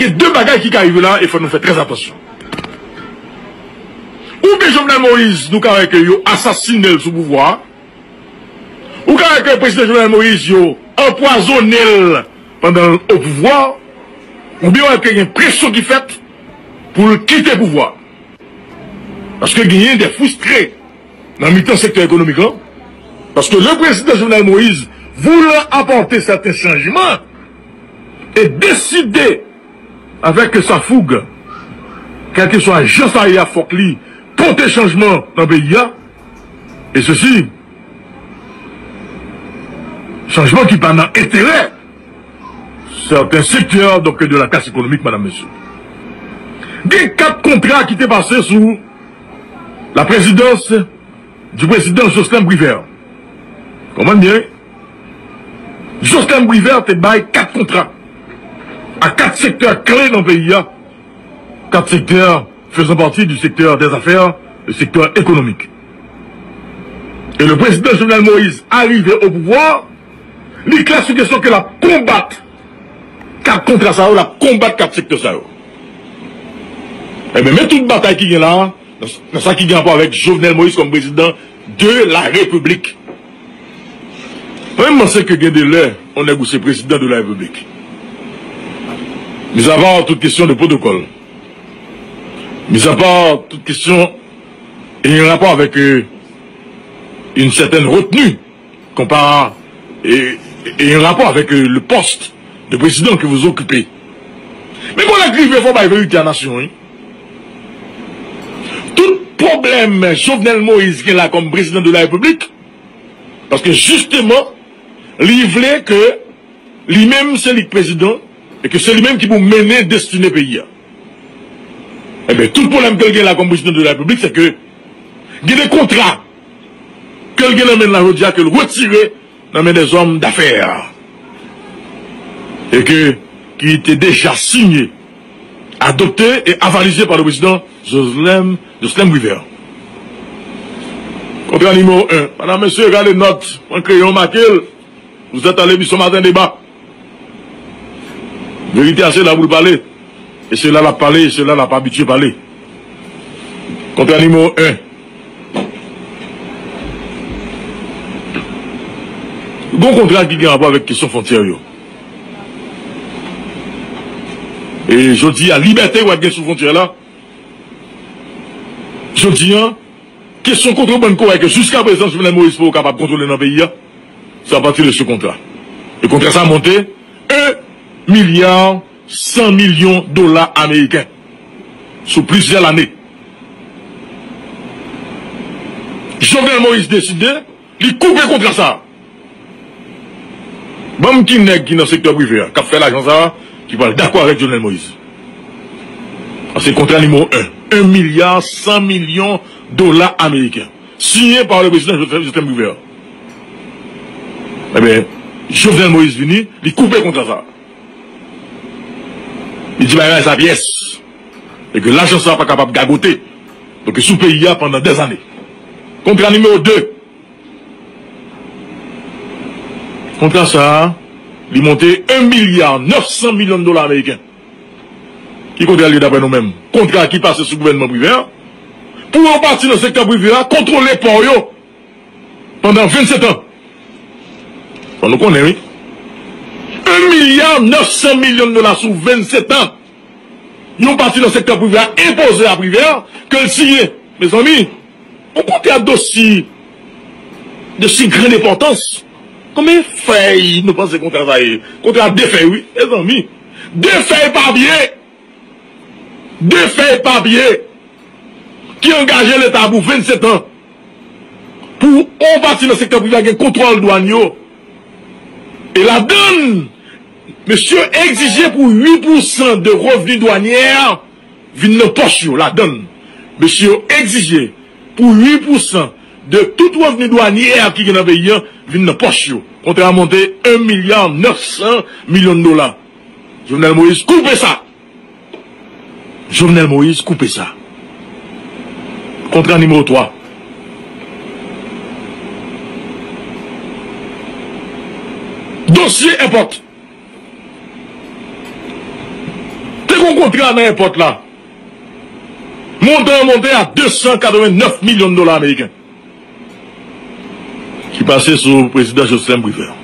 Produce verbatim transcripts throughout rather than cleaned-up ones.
Gen de bagay ki ka rive la, e fò nou fè trè atansyon. Oubyen Jovenel Moïse, nou ka wè ke yo asasinen l sou pouvwa a. Ou ka wè ke prezidan Jovenel Moïse, yo anpwazonnen l pandan l o pouvwa. Oubyen wè ke gen presyon ki fèt pou l kite pouvwa a. Paske genyen de fristre nan mitan sektè ekonomik lan. Paske le président Jovenel Moïse, voulant apporter certains changements, e deside, avec sa fougue, kèlkeswa jan sa ye a, fòk li pote chanjman nan peyi a, e sesi, chanjman ki pa nan enterè certains secteurs, donc, de la classe économique, madame, monsieur. Gen kat kontra ki te pase sou la présidence du président Jocelyn Privert. Konprann byen, wi. Jocelyn Privert te bay kat kontra a kat sektè kle nan peyi a, kat sektè faisant partie du secteur des affaires, le secteur économique. Et le président Jovenel Moïse arrivé au pouvoir, li klè sou kesyon ke l ap konbat kat kontra sa yo, l ap konbat kat sektè sa yo. Ebyen, men tout batay ki gen la, nan, nan sa ki gen rapò avèk Jovenel Moïse kòm prezidan de la Repiblik. Mwen, m panse ke gen de lè, yon nèg ou se prezidan de la Repiblik. Mis à part toute question de protocole, mis à part toute question ayant rapport avec, euh, une certaine retenue, comparé et, et en rapport avec, euh, le poste de président que vous occupez. Men bon, lè k rive, fò bay verite a nasyon, wi. Tout pwoblèm Jovenel Moïse gen la kòm prezidan de la Repiblik, paske jisteman, li vle ke li menm se li k prezidan, e ke se li menm ki pou mennen destine peyi a. Ebyen, tout pwoblèm ke l gen la kòm prezidan de la Repiblik, se ke gen de kontra ke l gen nan men l la jodi a, ke l retire nan men dèzòm dafè, e ke, ki te deja sinye, adopte e avalize pa le président Jocelyn, Jocelyn Privert. Kontra nimewo en. Madam, mesye, gade nòt, pran kreyon, make l. Vous êtes à l'émission Matin Débat. Verite a se la pou l pale. E se la l ap pale, e se la l ap abitye pale. Kontra nimewo en. Gon kontra ki gen rapò avèk kesyon fwontyè yo. E jodi a, libète w ap gen sou fwontyè la. Jodi a, kesyon kontrebann ke w wè ke jiskaprezan Jovenel Moïse poko kapab kontwole nan peyi a, se apati de se kontra. E kontra sa monte en milya san milyon dola ameriken sou plizyè lane. Jovenel Moïse deside, li koupe kontra sa. Ban m ki nèg ki nan sektè prive a, k ap fè lajan sa a, ki pral dakò avèk Jovenel Moïse. Sa se kontra nimewo en. En milya san milyon dola ameriken. Siyen pa le prezidan Jovenel, Jovenel Privert. Ebyen, Jovenel Moïse vini, li koupe kontra sa. Li di bagay sa pyès. E ke lajan sa pa kapab gagote. Donk, sou peyi a pandan dèzane. Kontra nimewo de. Kontra sa a, li monte en milya nèf san milyon dola ameriken. Ki kontra l ye daprè nou menm? Kontra ki pase sou gouvènman Privert pou yon pati nan sektè prive a kontwole pò yo pandan vennsetan. Fò nou konnen, wi. En milya nèf san milyon dola sou vennsetan. Yon pati nan sektè prive a enpoze a Privert ke l siyen. Mezanmi, yon kontra dosi, dosi gran enpòtans. Konbyen fèy nou panse kontra sa ye? Kontra de fèy, wi, mezanmi. De fèy papye. De fèy papye ki angaje Leta pou vennsetan. Pou yon pati nan sektè prive a gen kontwòl dwàn yo. E ladann, mesye yo egzije pou uit pousan de revni dwanyè vin nan pòch yo. Ladann, mesye yo egzije pou uit pousan de tout revni dwanyè ki gen nan peyi a vin nan pòch yo. Kontra a monte en milya nèf san milyon dola. Jovenel Moïse koupe sa. Jovenel Moïse koupe sa. Kontra nimewo twa. Dosye enpòt. Te kontra nan èpòt la. Montan an monte a de san katrevennnèf milyon dola ameriken ki pase sou prezidan Jocelerme Privert.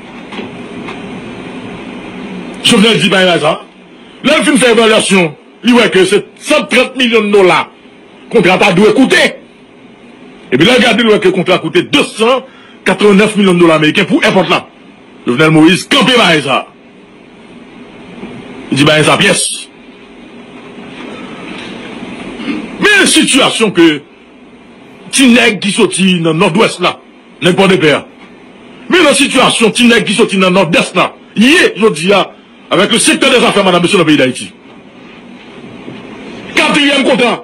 Jovenel di pa gen sa. Lè l fin fè evalyasyon, li wè ke se san trant milyon dola kontra ta dwe koute. Epi lè l gade, l wè ke kontra koute de san katrevennnèf milyon dola ameriken pou èpòt la. Jovenel Moïse kanpe bagay sa. Li di bagay sa pyès. Men sitiyasyon ke ti nèg ki soti nan Nòdwès la, nèg Pòdepè a. Men nan sitiyasyon ti nèg ki soti nan Nòdès la ye jodi a, avèk le sektè dèzafè, madanm, mesye, nan peyi Dayiti. Katriyèm kontra.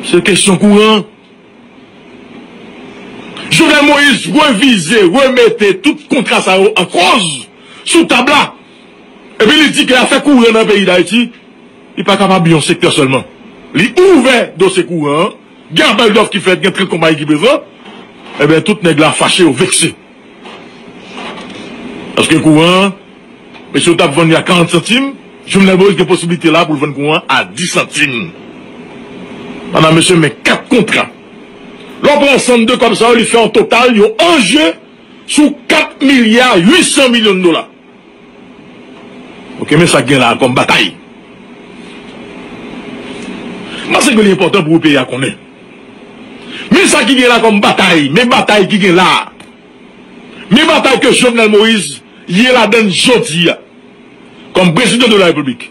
Se kesyon kouran. Jovenel Moïse revize, remete tout kontra sa yo an koz sou tab la. Epi li di ke afè kouran nan peyi Dayiti, li pa kapab yon sektè sèlman. Li ouvè dosye kouran an, gen apèl dòf ki fèt, gen trant konpayi ki prezan. Ebyen, tout nèg la fache, yo vekse. Paske kouran an, mesye, yo t ap vann li a karant santim, Jovenel Moïse gen posiblite la pou l vann kouran an a dis santim. Madanm, mesye, men kat kontra. Lè w pran ansanm de kòb sa yo, li fè yon total, yon anje sou kat milya uit san milyon dola. Ok, men sa k gen la kòm batay. M panse ke li enpòtan pou peyi a konnen. Men sa ki gen la kòm batay, men batay ki gen la. Men batay ke Jovenel Moïse ye ladann jodi a, kòm prezidan de la repiblik.